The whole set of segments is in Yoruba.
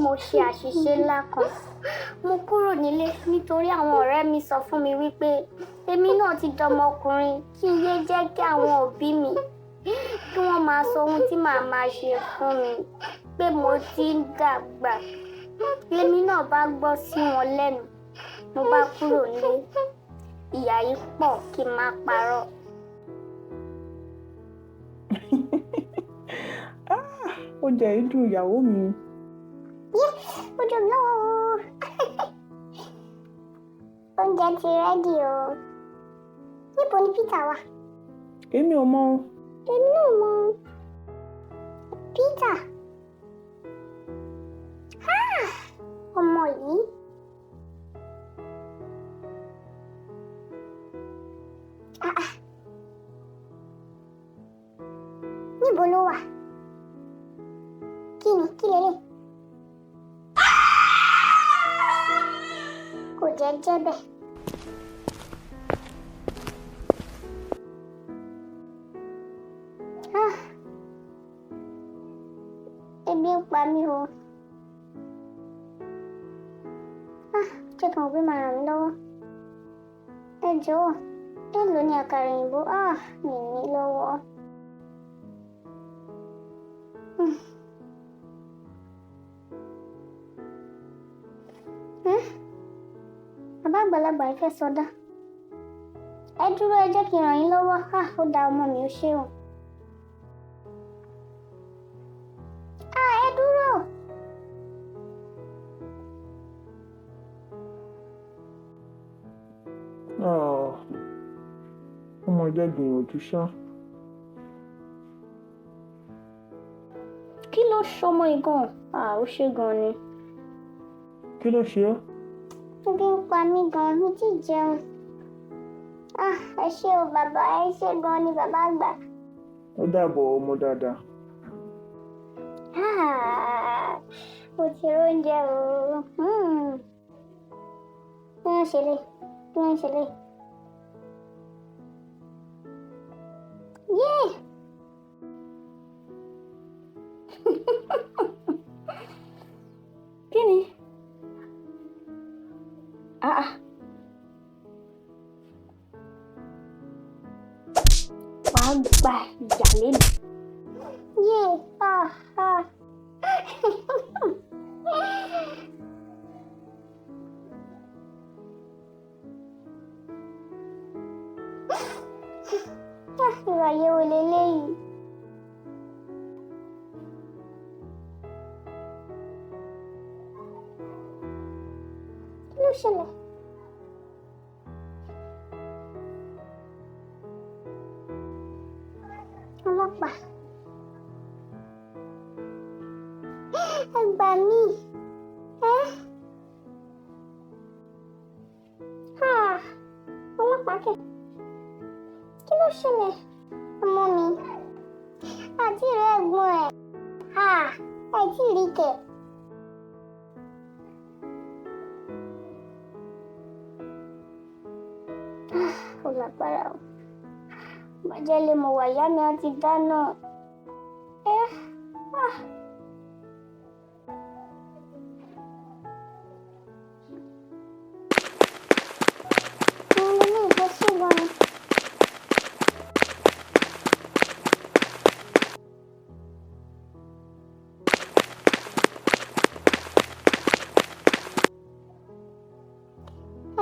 Mo ṣe àṣìṣe ńlá kan. Mo kúrò nílé nítorí àwọn ọ̀rẹ́ mi sọ fún mi wípé èmi náà ti dọmọkùnrin, kí n yé jẹ́ kí àwọn òbí mi kí wọ́n máa sọ ohun tí màá máa ṣe fún mi pé mo ti ń dàgbà. Èmi náà bá gbọ́ sí wọn lẹ́nu, mo bá kúrò nílé. Ìyà yìí pọ̀ kí n má parọ́. Oúnjẹ yìí dùn ìyàwó mi. Yé, ó dùn lọ́wọ́ o. Oúnjẹ ti ready o. Níbo ni Peter wà? Èmi ò mọ̀ o. Èmi náà mọ̀. Peter. Ah, ọmọ yìí. Ah, ah. Níbo ló wà? Kí ni? Kí lélẹ̀? Kò jẹ́ jẹ́ bẹ́ẹ̀. Ah. Ebi ń pa mí o. Ah, jẹ́ kí n mọ̀ pé màá ràn mí lọ́wọ́. Ẹ jọ̀ọ́, èló ni àkàrà òyìnbó? Ah, mi ní lọ́wọ́. Bàbá àgbàlagbà yìí fẹ́ sọdá. Ẹ dúró, ẹ jẹ́ kí n ràn yín lọ́wọ́. Ah, ó da ọmọ mi, ó ṣé o. Ah, ẹ dúró. Ah, ọmọ ẹgbẹ́ gbìyànjú ṣá. Kí ló ṣọmọ igan? Ah, ó ṣe gan ni. Kí ló ṣe ọ́? Ebi ń pa mí gan, mi ti jẹun. Ah, ẹ ṣé o bàbá, ẹ ṣé gan ni bàbá àgbà. Ó dàbọ̀ ọmọ dáadáa. Ah, mo ti róúnjẹ o. Kí ló ń ṣe lé? Kí ló ń ṣe lé? Yé! Kí ni? Ah ah. Wàá gba ìyà lẹ́nu. Yé! Ah ah. Ah, irú ayé wo leléyìí? Kí ló ṣẹlẹ̀? Ọlọ́pàá. Ẹ gbà mí. Ẹ́. Ah, ọlọ́pàá kẹ̀. Kí ló ṣẹlẹ̀? Ọmọ mi. Àti rẹ̀ ẹ̀gbọ́n ẹ̀. Ah, ẹ tí ì rí kẹ̀. Ah, ó lágbára o. Bàjẹ́ lè mọ̀ wà, ìyá mi á ti dáná. Ẹ́, ah. Mo ní ìfẹ́ sí gan ni.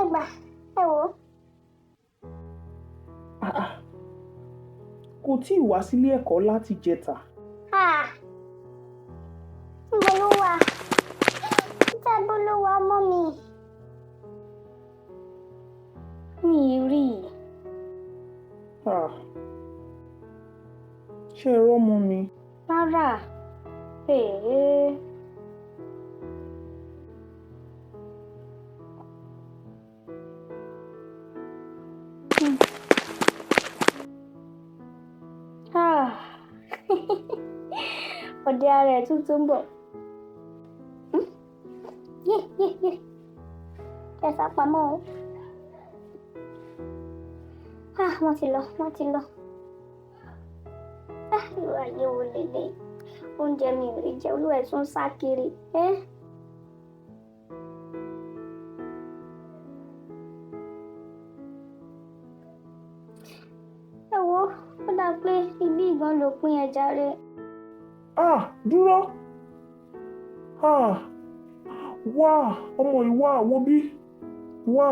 Ẹ gbà, ẹ wò ó. Ah ah. Kò tí ì wá sílé ẹ̀kọ́ láti jẹta. Ah! Níbo ló wà? Níbo ló wà ọmọ mi? Mi ì rí i. Ah. Ṣé ẹ rọ́mọ mi? Rárá. Èé. Ah. Ọ̀dẹ̀ ara ẹ̀ tuntun ń bọ̀. Yé yé yé. Ẹ sá pamọ́ o. Ah, wọ́n ti lọ, wọ́n ti lọ. Ah, irú ayé wo lélẹ̀? Oúnjẹ mi ò rí jẹ, olúwa ẹ̀ tún sá kiri. Ẹ́. gan lópin ẹ̀ jàre. Ah, dúró. Ah, wá, ọmọ yìí wá, wo bí. Wá.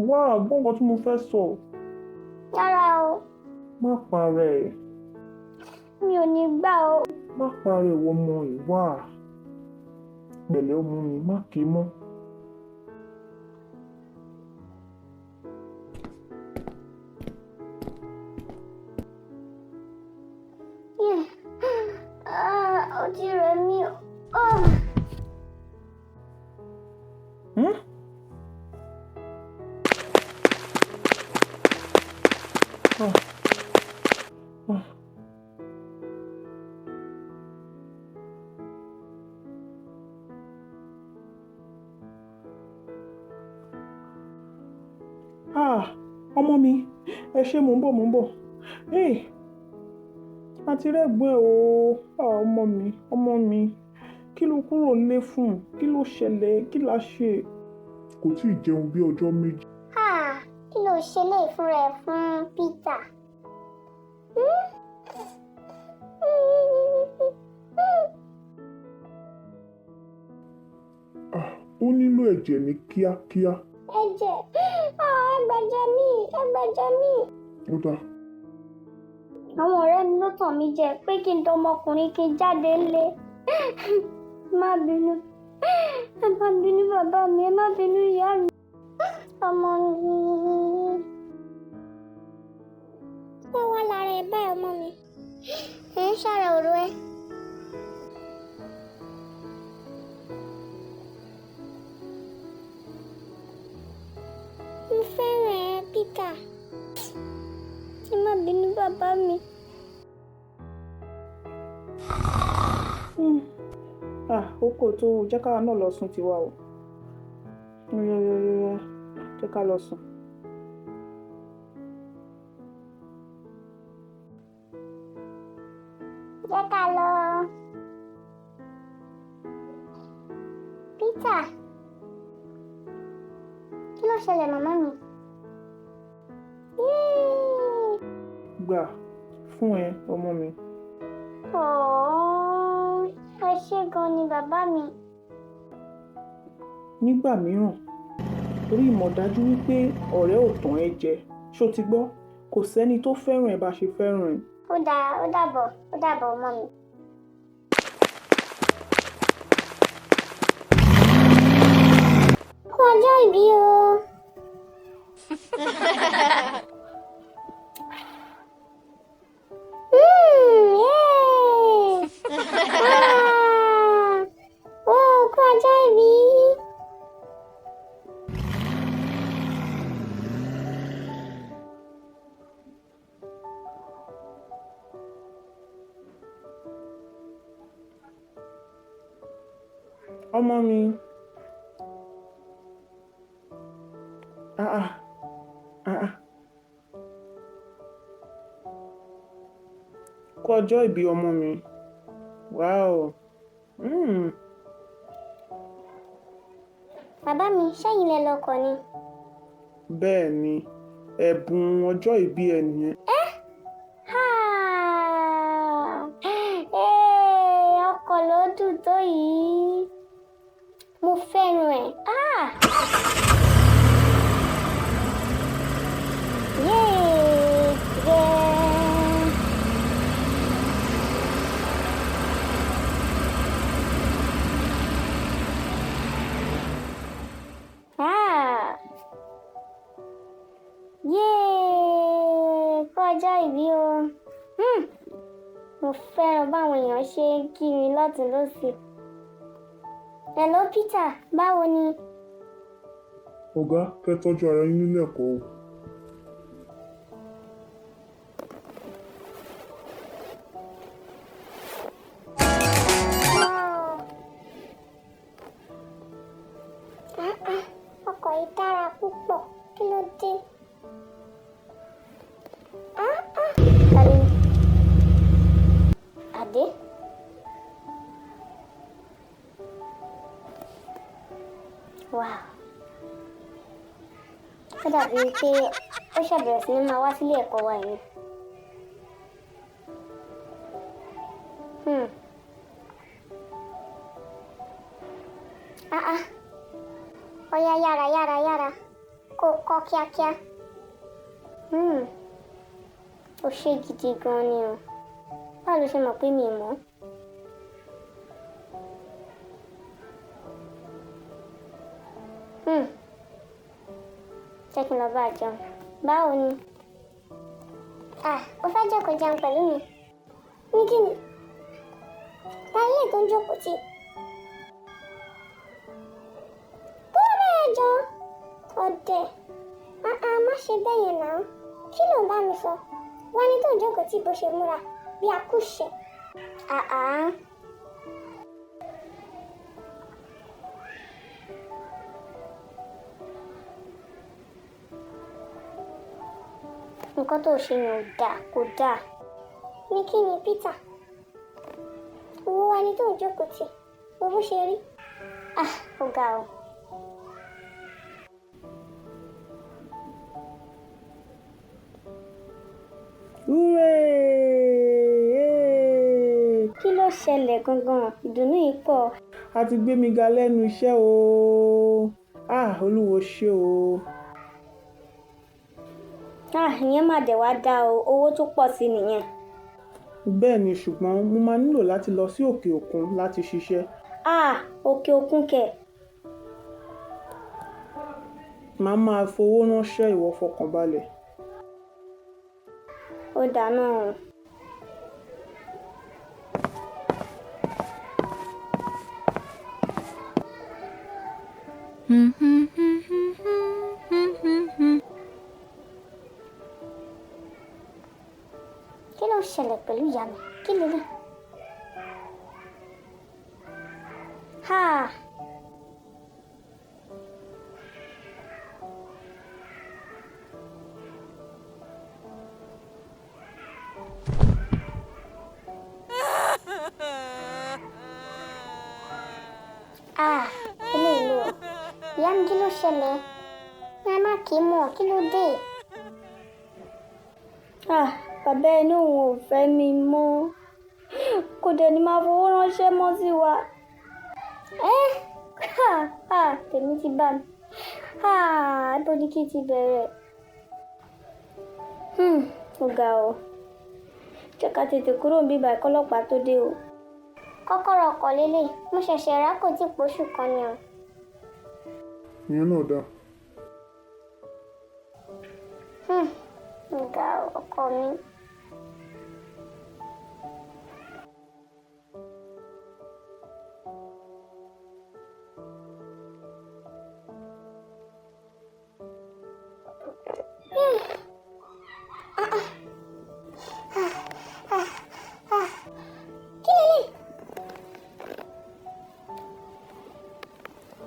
Wá, gbọ́ nǹkan tí mo fẹ́ sọ. Rárá o, Má para ẹ̀. mi ò ní gbà o. Má para ẹ̀ wọ ọmọ yìí wá. Pẹ̀lẹ́ ọmọ mi, má ké mọ́. Yeah. Ah, ó ti rẹ̀ mí o. Ah. Hmm? Ah. Ah. Ah, ọmọ mi, ẹ ṣé, mò ń bọ̀, mò ń bọ̀. Hey, àti rẹ́gbọ́n ẹ̀ o. Ah, ọmọ mi, ọmọ mi, kí ló kúrò nílé fún? Kí ló ṣẹlẹ̀? Kí la ṣe? Kò tíì jẹun bí ọjọ́ 2. Ah, kí ló ṣe lè fúnra ẹ fún Peter? Hmm? Ah, ó nílò ẹ̀jẹ̀ ní kíákíá. Ẹ̀jẹ̀, ah, ẹgbẹ̀jẹ̀ mi, ẹgbẹ̀jẹ̀ mi. Ó dáa. Àwọn ọ̀rẹ́ mi ló tàn mí jẹ pé kí n dọmọkùnrin kí n jáde ńlé. Má bínú. Ẹ má bínú bàbá mi, ẹ má bínú ìyá mi. Ọmọ mi. Ṣé wàá lára ẹ báyìí ọmọ mi? Ẹ ń ṣàrà òru ẹ. Mo fẹ́ràn ẹ, Peter. Ẹ má bínú bàbá mi. Hmm. Ah, ó kò tó o, jẹ́ káwa náà lọ sùn tiwa o. Yọ yọ yọ yọ, jẹ́ ká lọ sùn. Jẹ́ ká lọ. Peter. Kí ló ṣẹlẹ̀ màmá mi? Yéé! Gbà fún ẹ, ọmọ mi. Ọ̀ọ́, ẹ ṣé gan ni bàbá mi. Nígbà mìíràn, torí ìmọ̀dájú wípé ọ̀rẹ́ ò tàn ẹ́ jẹ, ṣó ti gbọ́? Kò sẹ́ni tó fẹ́ràn ẹ bá ṣe fẹ́ràn ẹ. Ó dáa, ó dàbọ̀, ó dàbọ̀ ọmọ mi. Kú ọjọ́ ìbí o. Yay! Ah! Oh, kú ọjọ́ ìbí. Ọmọ mi. Ah ah. Ah ah. Kú ọjọ́ ìbí ọmọ mi. Wow. Bàbá mi, ṣẹ́yìn lẹ lọkọ̀ ni. Bẹ́ẹ̀ ni, ẹ̀bùn ọjọ́ ìbí ẹ nìyẹn. Ah! Ee, ọkọ̀ ló dùn tó yìí. Mo fẹ́ràn ẹ̀. Ah! Yay! Yeah! Ah! Yay! Kú ọjọ́ ìbí o. Mo fẹ́ràn báwọn èèyàn ṣe ń kí mi lọ́tùn lósì. Hello Peter, báwo ni? Ọ̀gá, kẹ́ tọ́jú ara yín nílé ẹ̀kọ́ o. Wow. Ah, ah, ọkọ̀ yìí dára púpọ̀, kí ló dé? Ah, ah. Tani? Adé? Wow. Ó dàbí pé ó ṣàbẹ̀rẹ̀ sí ní máa wá sílé ẹ̀kọ́ wa yìí. Ah ah. Ọ̀yá, yára yára yára, kó o kọ́ kíákíá. Ó ṣe gidi gan ni o. Báwo ló ṣe mọ̀ pé mi ì mọ̀? Jẹ́ kí n lọ bá a jẹun. Báwo ni? Ah, o fẹ́ jókòó jẹun pẹ̀lú mi? Ní kí ni? Ta ilé tó ń jókòó tì? Kúrò bẹ́ẹ̀ jọ, ọ̀dẹ̀. Ah ah, má ṣe bẹ́ẹ̀ yẹn náà. Kí ló ń bá mi sọ? Wá ní tó ń jókòó tì bó ṣe múra bí akúṣẹ̀. Ah ah. Nǹkan tó ṣe yẹn ò dáa, kò dáa. Ní kí ni, Peter? Owó wa ni tó ń jókòó tì, wo bó ṣe rí. Ah, ó ga o. Hooray! Kí ló ṣẹlẹ̀ gangan? Ìdùnnú yìí pọ̀. A ti gbé mi ga lẹ́nu iṣẹ́ o. Ah, Olúwo ṣé o. Ah, ìyẹn má dẹ̀ wá dá o, owó tó pọ̀ sí nìyẹn. Bẹ́ẹ̀ ni, ṣùgbọ́n mo máa nílò láti lọ sí òkè òkun láti ṣiṣẹ́. Ah, òkè òkun kẹ̀. Màá máa fowó ránṣẹ́, ìwọ fọkànbalẹ̀. Ó dáa náà. Kí ló ń ṣẹlẹ̀ pẹ̀lú ìyá mi? Kí ló lè? Ha! Ah, eléyìí o. Ìyá mi, kí ló ṣẹlẹ̀? Ní a má kì í mọ̀, kí ló dé? Ah, bàbá ẹ ní òun ò fẹ́ mi mọ́. Kò dẹ̀ ní máa fowó ránṣẹ́ mọ́ sí wa. Ẹ́ ha ha, tèmi ti bá mi. Ha, ibo ni kí n ti bẹ̀rẹ̀? Ó ga o. Jẹ́ ká tètè kúrò níbí báyìí kọ́lọ́pàá tó dé o. Kọ́kọ́rọ́ ọkọ̀ lélẹ̀, mo ṣẹ̀ṣẹ̀ rà kò tí ì póṣù kan ni o. Ìyẹn náà dáa. Ó ga o, ọkọ mi. Kí lélẹ̀?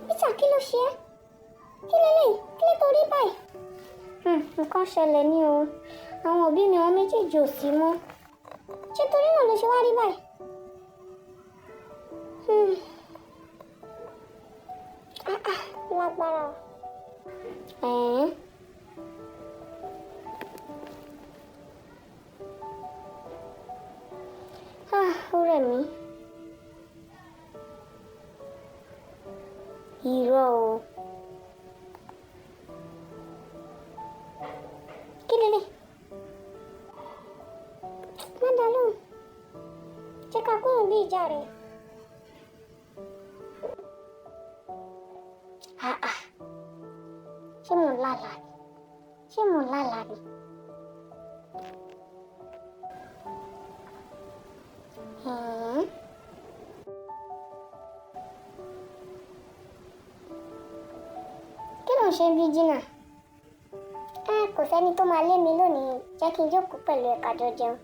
Peter, kí ló ṣe é? Kí lélẹ̀? Kí ló torí báyìí? Nǹkan ṣẹlẹ̀ ní o. Àwọn òbí mi àwọn méjèèjì ò sí mọ́. Ṣé torí náà ló ṣe wá rí báyìí? Ah ah, lágbára o. Ẹ̀ẹ́n. Ah, ó rẹ̀ mí. Irọ́ o. Kí lélẹ̀? Má dá lóhùn. Jẹ́ ká kúrò bí ìjà rẹ̀. Ah ah. Ṣé mò ń lálàá ni? Ṣé mò ń lálàá ni? Ẹ̀ẹ́n. Kí ló ń ṣe bí Gina? Ẹ kò sẹ́ni tó máa lé mi lónìí, jẹ́ kí n jókòó pẹ̀lú ẹ ká jọ jẹun.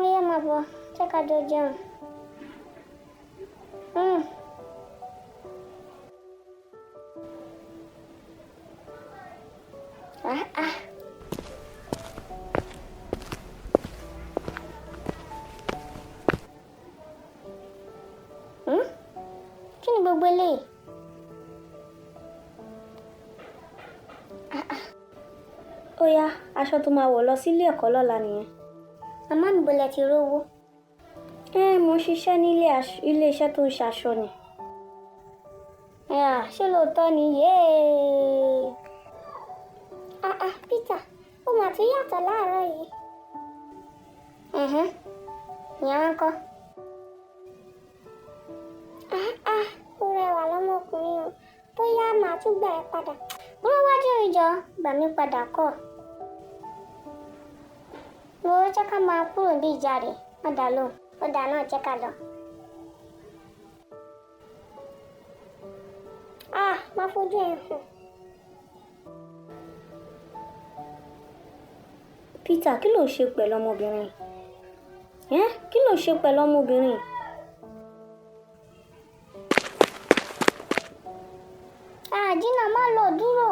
Ó yá, máa bọ̀, jẹ́ ká jọ jẹun. Ah ah. Kí ni gbogbo eléyìí? Ó yá, aṣọ tó máa wọ̀ lọ sílé ẹ̀kọ́ lọ́la nìyẹn. Màmá mi, bo lẹ ti rówó? Ẹ mo ń ṣiṣẹ́ nílé ilé iṣẹ́ tó ń ṣaṣọ ni. Ah, ṣé lóòótọ́ ni? Yéé! Ah ah, Peter, ó mà tún yàtọ̀ láàárọ̀ yìí. Ẹ̀hẹ́n, ìyẹn wá ń kọ́. Ah ah, ó rẹwà lọ́mọkùnrin o. Bóyá màá tún gbà ẹ́ padà. Búrọ́ wájú ìjọ, gbà mí padà kọ́. Wo jẹ́ ká máa kúrò bí ìjà rẹ̀, má dà lóhùn, ó dà náà jẹ́ ká lọ. Ah, má fojú ẹ̀ hàn. Peter, kí ló ń ṣe pẹ̀lú ọmọbìnrin? Ẹ́ kí ló ń ṣe pẹ̀lú ọmọbìnrin? Ah, Gina, má lọ dúró.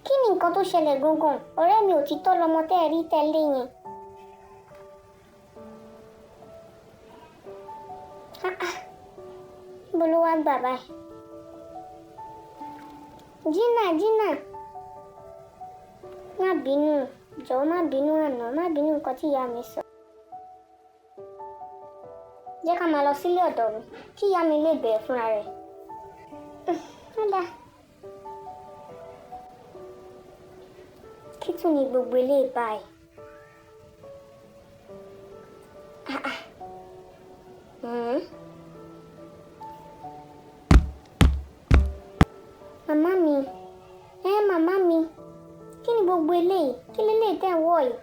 Kí ni nǹkan tó ṣẹlẹ̀ gangan? Ọ̀rẹ́ mi òtítọ́ lọmọ tẹ́ ẹ rí tẹ́lẹ̀ yẹn. Ah ah, níbo ló wá gbà báyìí? Gina, Gina, má bínú, jọ̀wọ́ má bínú àná, má bínú nǹkan tí ìyá mi sọ. Jẹ́ ká máa lọ sílé ọ̀dọ̀ mi, kí ìyá mi lè bẹ̀rẹ̀ fúnra rẹ̀. Ó dáa. Kí tún ni gbogbo eléyìí báyìí? Ah ah. Hmm. Màmá mi, ẹ́ màmá mi, kí ni gbogbo eléyìí? Kí leléyìí tẹ́ ń wọ̀ yìí?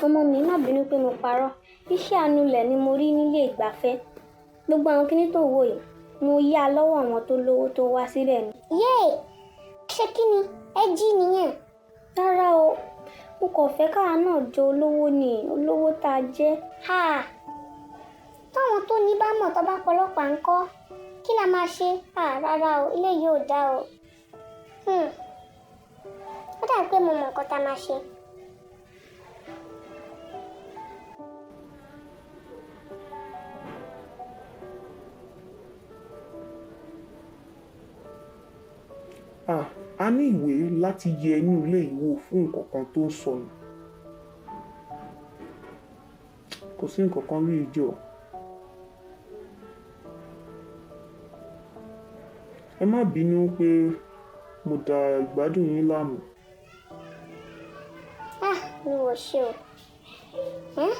Ọmọ mi, má bínú pé mo parọ́. Iṣẹ́ anulẹ̀ ni mo rí nílé ìgbafẹ́. Gbogbo àwọn kinní tó wò yìí, mo yá lọ́wọ́ àwọn tó lówó tó wá síbẹ̀ ni. Yéè! Ṣé kí ni? Ẹ jí nìyẹn. Rárá o, mo kàn fẹ́ káwa náà jọ olówó ni, olówó tá a jẹ́. Ha! Táwọn tó ní bá mọ̀ tó bá pọlọ́pàá ń kọ́. Kí la máa ṣe? Ah, rárá o, ilé yìí ò dáa o. Hmm. Ó dàbí pé mo mọ nǹkan tá a máa ṣe. Ah, a ní ìwé láti yẹ inú ilé yìí wò fún nǹkan kan tó ń sọnù. Kò sí nǹkan kan rí ìjọ. Ẹ má bínú pé mo da ìgbádùn yín láàmú. Ah, mi ò ṣe o. Ẹ́n?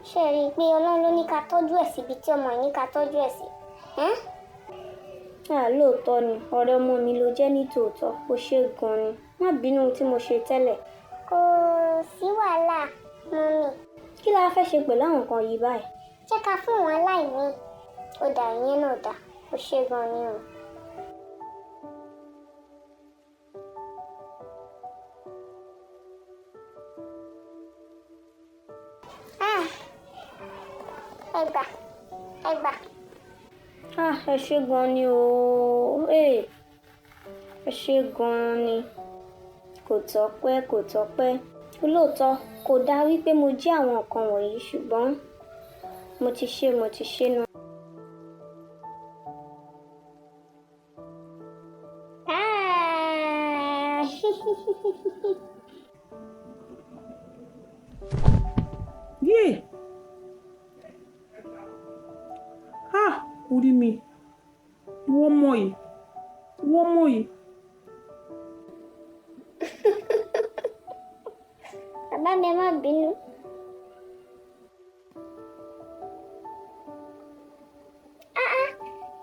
Ṣé ẹ rí i pé Ọlọ́run ló ní ká tọ́jú ẹ̀ síbi tí ọmọ yìí ní ká tọ́jú ẹ̀ sí? Ẹ́n? Ah, lóòótọ́ ni, ọ̀rẹ́ ọmọ mi ló jẹ́ ní tòótọ́, ó ṣe gan-an ni. Má bínú ohun tí mo ṣe tẹ́lẹ̀. Kò sí wàhálà, mọ́mì. Kí la fẹ́ ṣe pẹ̀lú àwọn nǹkan yìí báyìí? Jẹ́ ká fún àwọn aláìní. Ó dà ìyẹn náà dà, ó ṣe gan-an ni o. Ah, ẹ gbà, ẹ gbà. Ah, ẹ ṣé gan-an ni o. Ee, ẹ ṣé gan-an ni. Kò tọ́pẹ́, kò tọ́pẹ́. Lóòótọ́, kò dáa wípé mo jí àwọn nǹkan wọ̀nyí ṣùgbọ́n mo ti ṣe náà. Ah! Yéè! Ah, orí mi. Ìwọ ọmọ yìí. Ìwọ ọmọ yìí. Bàbá mi, ẹ má bínú. Ah ah,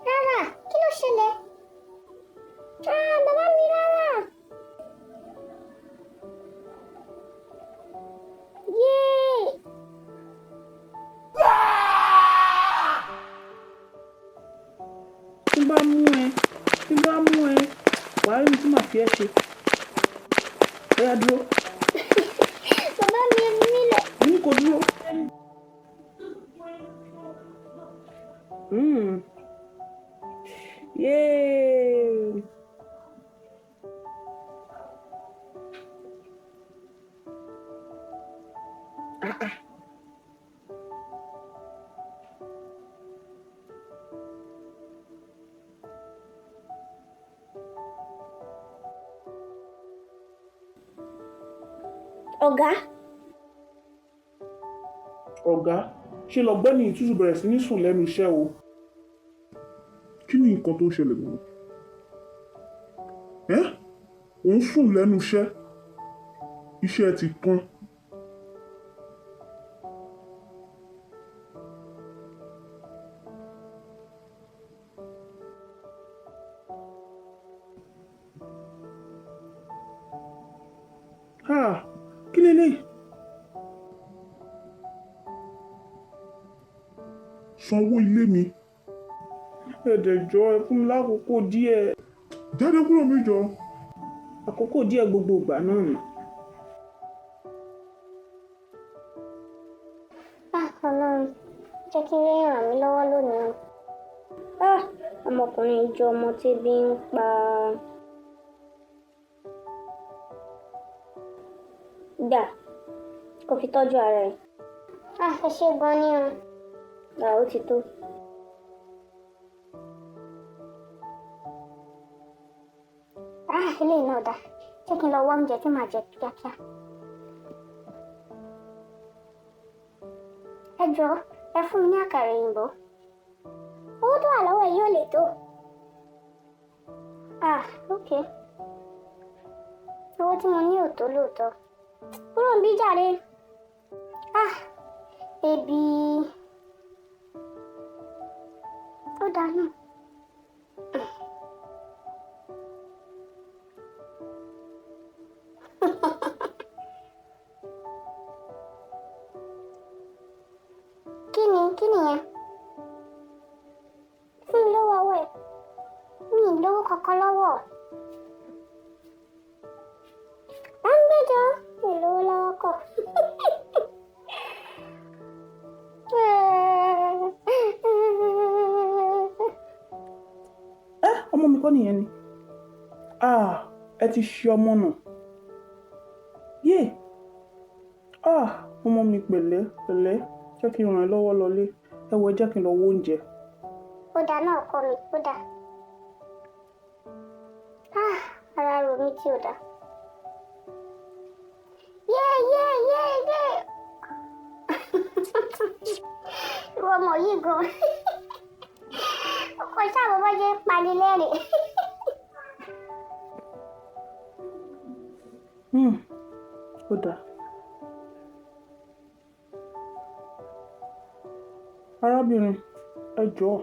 rárá, kí ló ṣẹlẹ̀? Ah, bàbá mi rárá. Yéè! Tí n bá mú ẹ, tí n bá mú ẹ, wàá rí ohun tí màá fi ẹ́ ṣe. Ó yá dúró. Bàbá mi, ẹ fi mí lẹ̀. Mo ní kó dúró. Yéè! Ah ah. Ọ̀gá. Ọ̀gá, ṣe lọ̀gbẹ́ni ìtútù bẹ̀rẹ̀ sí ní sùn lẹ́nu iṣẹ́ o. Kí ni nǹkan tó ń ṣẹlẹ̀ gbogbo? Ẹ́, ò ń sùn lẹ́nu iṣẹ́, iṣẹ́ ti tán. Ah, kí leléyìí? Sanwó ilé mi. Ẹ̀dẹ̀ jọ̀ọ́, ẹ fún mi lákòókò díẹ̀. Jáde kúrò mi jọ. Àkókò díẹ̀ gbogbo ìgbà náà ni. Ah, Ọlọ́run, jẹ́ kí n ràn mí lọ́wọ́ lónìí o. Ah, ọmọkùnrin yìí jọ ọmọ tí ebi ń pa. Gbà, kó fi tọ́jú ara ẹ̀. Ah, ẹ ṣé gan ni o. Ah, ó ti tó. Ah, eléyìí náà dáa. Jẹ́ kí n lọ wá oúnjẹ tí màá jẹ kíákíá. Ẹ jọ̀ọ́, ẹ fún mi ní àkàrà òyìnbó. Owó tó wà lọ́wọ́ ẹ yóò lè tó. Ah, ok. Owó tí mo ní ò tó lóòótọ́. Kúrò níbí jàre. Ah, ebi. Ó dáa náà. Kí ni kí nìyẹn? Fún mi lówó ọwọ́ ẹ̀. Mi ì lówó kankan lọ́wọ́. Bá ń gbẹ́jọ́, mi ì lówó lọ́wọ́ kọ̀. Ẹ́, ọmọ mi kọ́ nìyẹn ni. Ah, ẹ ti ṣe ọmọ nù. Yé! Ah, ọmọ mi, pẹ̀lẹ́ pẹ̀lẹ́, jẹ́ kí n ràn ẹ́ lọ́wọ́ lọlé. Ẹ wo, ẹ jẹ́ kí n lọ wo oúnjẹ. Ó dáa náà ọkọ mi, ó dáa. Ah, ara rò mí tí ò dáa. Yé yé yé yé! Ìwọ ọmọ yìí gan. Ọkọ sáà bọ́ bá jẹ́ pani lẹ́rìn. Ó dáa. Arábìnrin, ẹ jọ̀ọ́,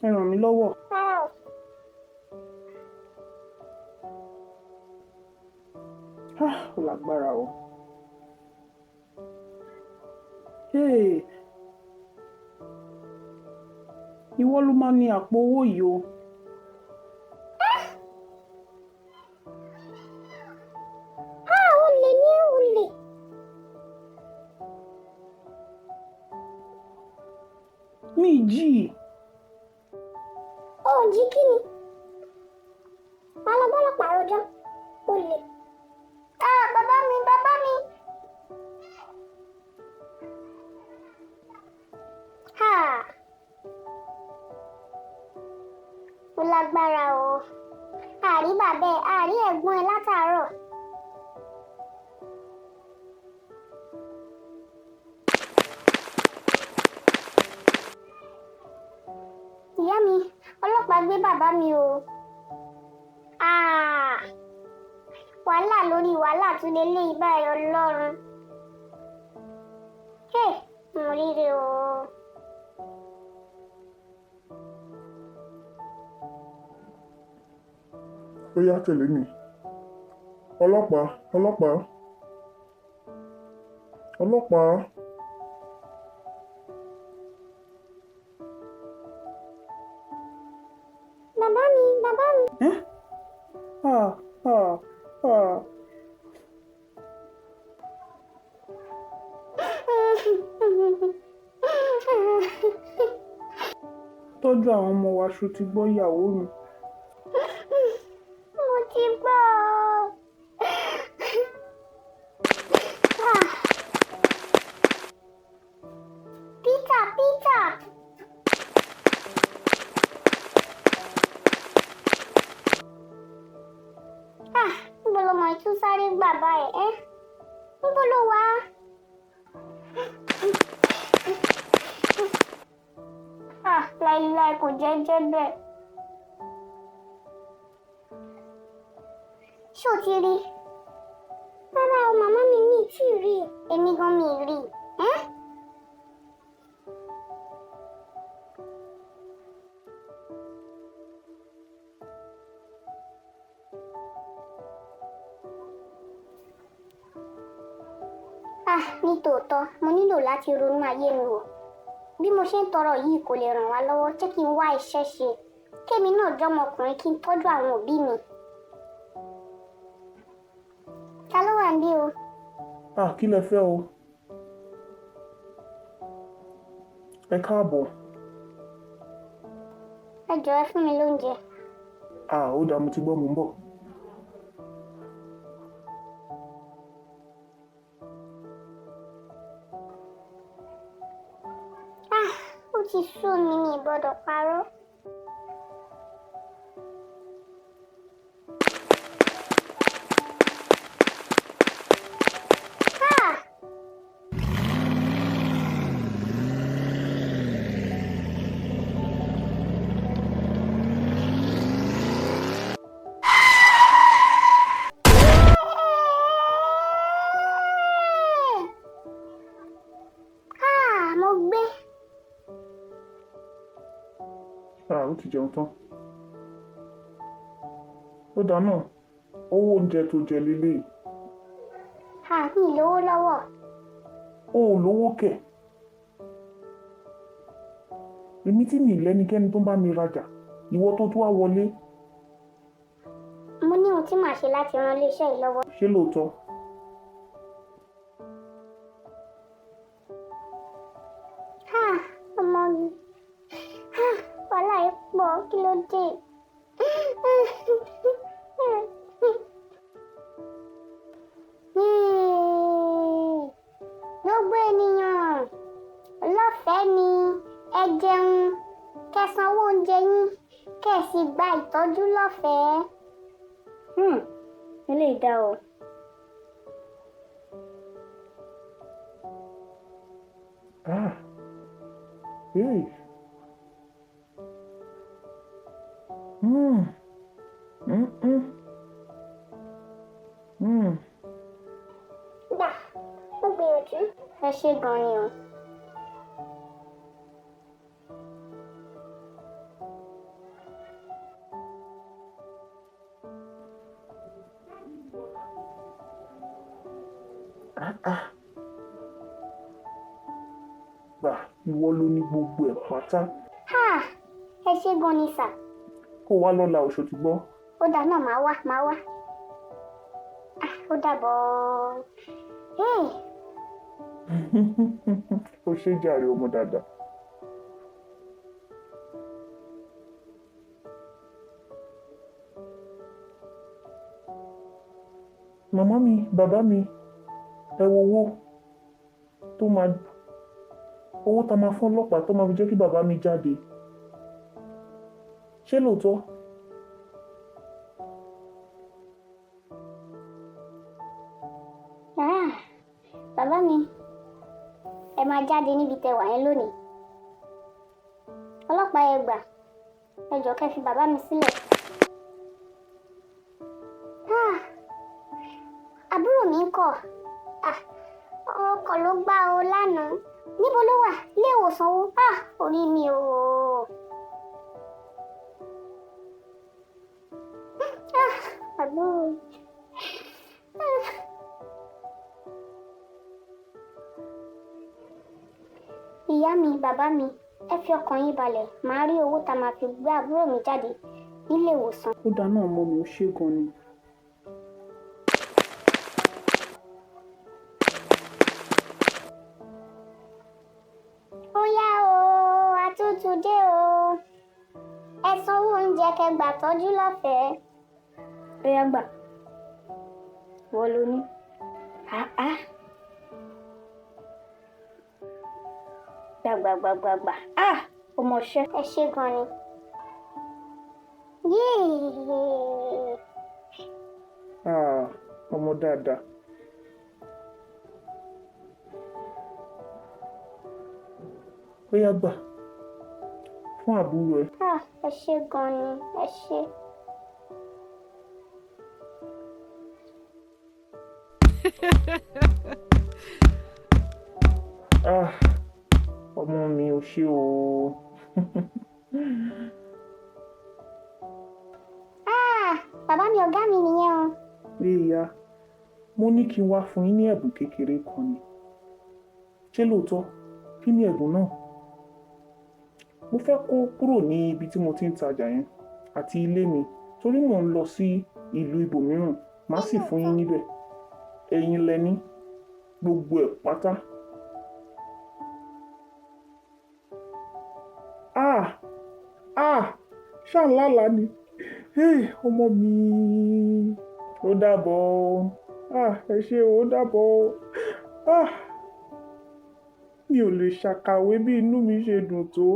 ẹ ràn mí lọ́wọ́. Rárá o. Ah, ó lágbára o. Hey, ìwọ ló máa ní àpò owó yìí o. Ah, olè ní olè. Mi jí i. Ó jí kí ni? Màá lọ bọ́lọ́pàá rojọ́. Olè. Ah, bàbá mi, bàbá mi. Ha! Ó lágbára o. Àrí bàbá ẹ̀, àrí ẹ̀gbọ́n ẹ̀ látàárọ̀. Ìyá mi, ọlọ́pàá gbé bàbá mi o. Ah! Wàhálà lórí wàhálà tún lè lé ibà ẹ̀, Ọlọ́run. Hey, mo ríre o. Ó yá, tẹ̀lé mi. Ọlọ́pàá, ọlọ́pàá, ọlọ́pàá. Bàbá mi, bàbá mi. Ẹ́, ah, ah, ah. Tọ́jú àwọn ọmọ wa, ṣo ti gbọ́, ìyàwó mi? Mo ti gbọ́ ọ. Ah. Peter, Peter. Ah, níbo lọmọ yìí tún sáré gbà báyìí ẹ́? Níbo ló wà? Ah, láíláí kò jẹ́ jẹ́ bẹ́ẹ̀. Ṣé o ti rí? Rárá o, màmá mi mi ì tí ì rí. Èmi gan mi ì rí. Ẹ́ Ah, ní tòótọ́, mo nílò láti ronú ayé mi wò. Bí mo ṣe ń tọrọ yìí kò lè ràn wá lọ́wọ́, jẹ́ kí n wá iṣẹ́ ṣe. Kémi náà jọ́mọkùnrin kí n tọ́jú àwọn òbí mi. Ta ló wà níbí o? Ah, kí lẹ fẹ́ o? Ẹ káàbọ̀. Ẹ jọ̀ọ́ ẹ fún mi lóúnjẹ. Ah, ó dáa, mo ti gbọ́, mò ń bọ̀. Ah, ó ti sú mi, mi ì gbọ́dọ̀ parọ́. Ah! Ah, mo gbé. Ah, ó ti jẹun tán. Ó dáa náà, owó oúnjẹ tó jẹ lélẹ́yìí. Ah, mi ì lówó lọ́wọ́. O ò lówó kẹ̀. Èmi tí mi ì lẹ́nikẹ́ni tó ń bá mi rajà, ìwọ tó tún wá wọlé, Mo ní ohun tí màá ṣe láti ran iléeṣẹ́ yìí lọ́wọ́. ṣé lóòótọ́? Ah, ọmọ mi. Ah, wàhálà yìí pọ̀, kí ló dé? Yéè! Gbogbo ènìyàn lọ́fẹ̀ẹ́ ni ẹ jẹun, kẹ́ sanwó oúnjẹ yín, kẹ́ sì gba ìtọ́jú lọ́fẹ̀ẹ́. Eléyìí dá o. Ah, hey. Mm. Mm -mm. Mm. Gbà, mo gbìyànjú. Ẹ ṣé gan ni o. Ah ah. Gbà, ìwọ ló ní gbogbo ẹ̀ pátá. Ah, ẹ ṣé gan ni sà. Kó wá lọ́la oṣù tí gbọ́. Ó dáa náà, màá wá, màá wá. Ah, ó dàbọ̀. Hey. Ó ṣe jàre ọmọ dáadáa. Màmá mi, bàbá mi, ẹ wo owó tó máa owó tá máa fún ọlọ́pàá tó máa fi jẹ́ kí bàbá mi jáde. Ṣé lóòótọ́? Ah, bàbá mi, ẹ máa jáde níbi tẹ́ wà yẹn lónìí. Ọlọ́pàá ẹ gbà, ẹ jọ̀ọ́ kẹ́ fi bàbá mi sílẹ̀. Ah, àbúrò mi ń kọ̀. Ah, ọkọ̀ ló gbá o lánàá. Níbo ló wà? Ilé ìwòsàn wo? Ah, orí mi o. Ah, àbúrò mi. Ah. Ìyá mi, bàbá mi, ẹ fi ọkàn yín balẹ̀, màá rí owó tá a máa fi gbé àbúrò mi jáde nílé ìwòsàn. Ó dáa náà, ọmọ mi, ó ṣé gan ni. Ó yá o, àtúntò dé o. Ẹ sanwó oúnjẹ kẹ́ gbà tọ́jú lọ́fẹ̀ẹ́. Ó yá gbà. Wọ́n ló ní. Ah ah. Gbà gbà gbà gbà gbà. Ah! Ó mọṣẹ́. Ẹ ṣé gan ni. Yéè! Ah, ọmọ dáadáa. Ó yá, gbà fún àbúrò ẹ. Ah, ẹ ṣé gan ni, ẹ ṣé. Ah, ọmọ mi, ò ṣé o. Ah, bàbá mi, ọ̀gá mi nìyẹn o. Ìyá, mo ní kí n wá fún yín ní ẹ̀bùn kékeré kan ni. Ṣé lóòótọ́? Kí ni ẹ̀bùn náà? Mo fẹ́ kó kúrò ní ibi tí mo ti ń tajà yẹn àti ilé mi torí mò ń lọ sí ìlú ibòmíràn. Màá sì fún yín níbẹ̀. Ẹ̀yin lẹ ní gbogbo ẹ̀ pátá. Ah, ah, ṣáà lálàá ni. Hey, ọmọ mi, ó dàbọ̀ o. Ah, ẹ ṣé o, ó dàbọ̀ o. Ah, mi ò lè ṣàkàwé bí inú mi ṣe dùn tó.